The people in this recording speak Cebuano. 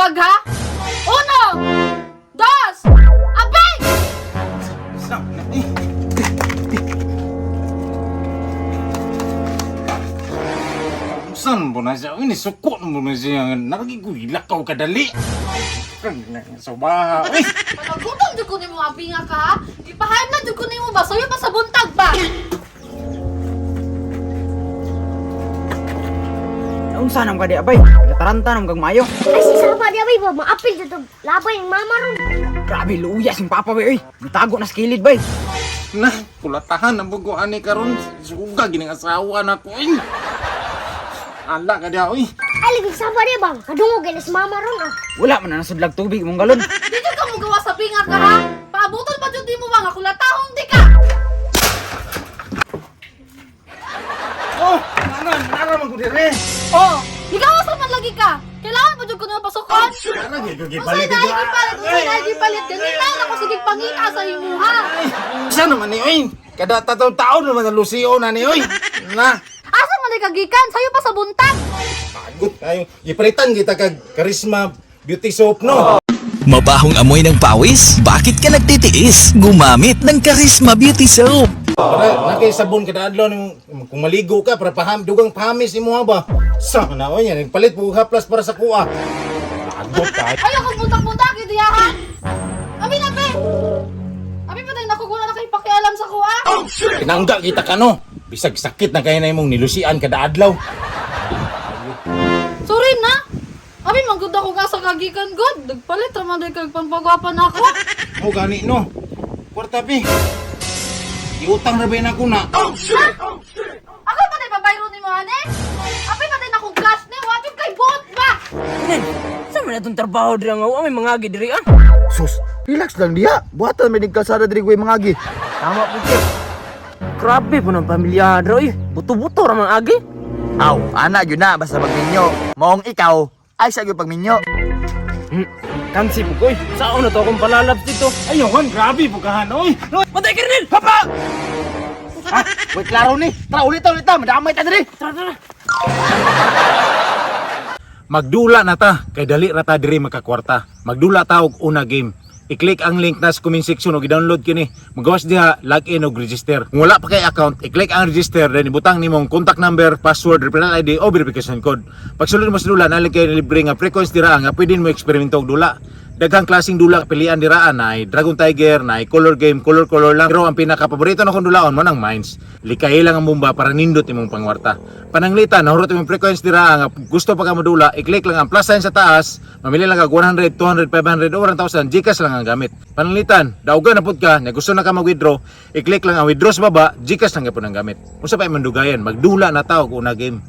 buntag ha? Uno! Dos! Abay! Saan mo na siya? Uy, nisuko mo na siya. Nagigulakaw kadali. Suba. Uy! Panagutom jud ko nimo abi nga ka ha? Ipahayag na jud ko nimo ba? Sayo pa sa buntag ba? Unsa nang kadi abay? Nataranta nang kag maayo. Ay, si Saba di abay ba? Maapil dito. Labay ang mama ron. Grabe luya sing papa bay oy. Nitago na sa kilid bay. Na, kulatahan ang bugo ani karon. Suga gining asawa na ko. Uy! Ala ka diha, uy. Ay, lagi Saba di bang? Kadungog kay na si mama ron ah. Wala man na nasudlag tubig mong galon. Di jud ka mo gawa sa binga ka ha? Paabuton pa jud nimo ba nga kulatahong di ka? Oh, nana, nara man ko dire. Oh, higawas man lagi ka. Kailangan pa jud ko nimo pasukon. Nara gyud ko Unsay gipalit. na gipalit, unsay na gipalit ganina na ko sige pangita sa imuha. Sa naman ni oy. Kada tatong taon naman ang Lucio na ni oy. Na. Asa man di ka gikan? Sayo pa sa buntag. Pagod kayo. Gipalitan kita kag Charisma Beauty Soap no. Mabahong amoy ng pawis? Bakit ka nagtitiis? Gumamit ng Charisma Beauty Soap. Para na kay sabon kada adlaw nimo kung maligo ka para paham dugang pahamis imo ha ba. Sa na oy yan nagpalit po haplas para sa kuha. Pagod kayo. Ayaw kong buntak-buntak gyud diha ha. Abi na be. Abi pa tayo nakuguna na kay pakialam sa kuha. Tinangga kita ka no. Bisag sakit na kay na imong nilusian kada adlaw. Sorry na. Abi manggod ako ka sa kagikan god. Nagpalit ra man kag pampagwapa na ako. Mo gani no. Kwarta bi. Iutang ra ba na ako na? Ako pa tayo babayro nimo ane. Abi pa tayo nakong cash ni wa jud kay bot ba. Nen, sa man atong trabaho diri nga wa may mangagi diri ah. Sus, relax lang diha. Buhatan may kalsada diri ko'y mangagi. Tama po kay. Grabe po ng pamilya diri oy. Buto-buto ra man agi. Aw, ana gyud na basta pagminyo. Maong ikaw ay sa gyud pagminyo. Kansi po koy. Sao na to akong palalabs dito? Ayaw, grabe po kahan oy. Matay Kernel! Papa! Ha? Wait, klaro ni. Tara ulit ta ulit ta, madamay ta diri. Tara tara. Magdula na ta kay dali ra ta diri makakwarta. Magdula ta og una game. I-click ang link na sa comment section og i-download kini. Magawas diha, log in og register. Kung wala pa kay account, i-click ang register then ibutang nimong contact number, password, referral ID o verification code. Pagsulod mo sa dula, nalig kay libre nga frequency dira nga pwede mo eksperimento og dula. Daghang klaseng dula pilian diraan ay Dragon Tiger, na ay Color Game, color color lang. Pero ang pinaka-paborito na kong dulaon mo ng Mines. Likay lang ang bomba para nindot imong pangwarta. Pananglitan, nahurot imong frequency dira nga gusto pa ka modula, i-click lang ang plus sign sa taas, mamili lang kag 100, 200, 500 o 1,000, GCash lang ang gamit. Pananglitan, daugan na pud ka, nga gusto na ka mag-withdraw, i-click lang ang withdraw sa baba, GCash lang gyapon ang gamit. Unsa pa imong dugayan, magdula na ta og una game.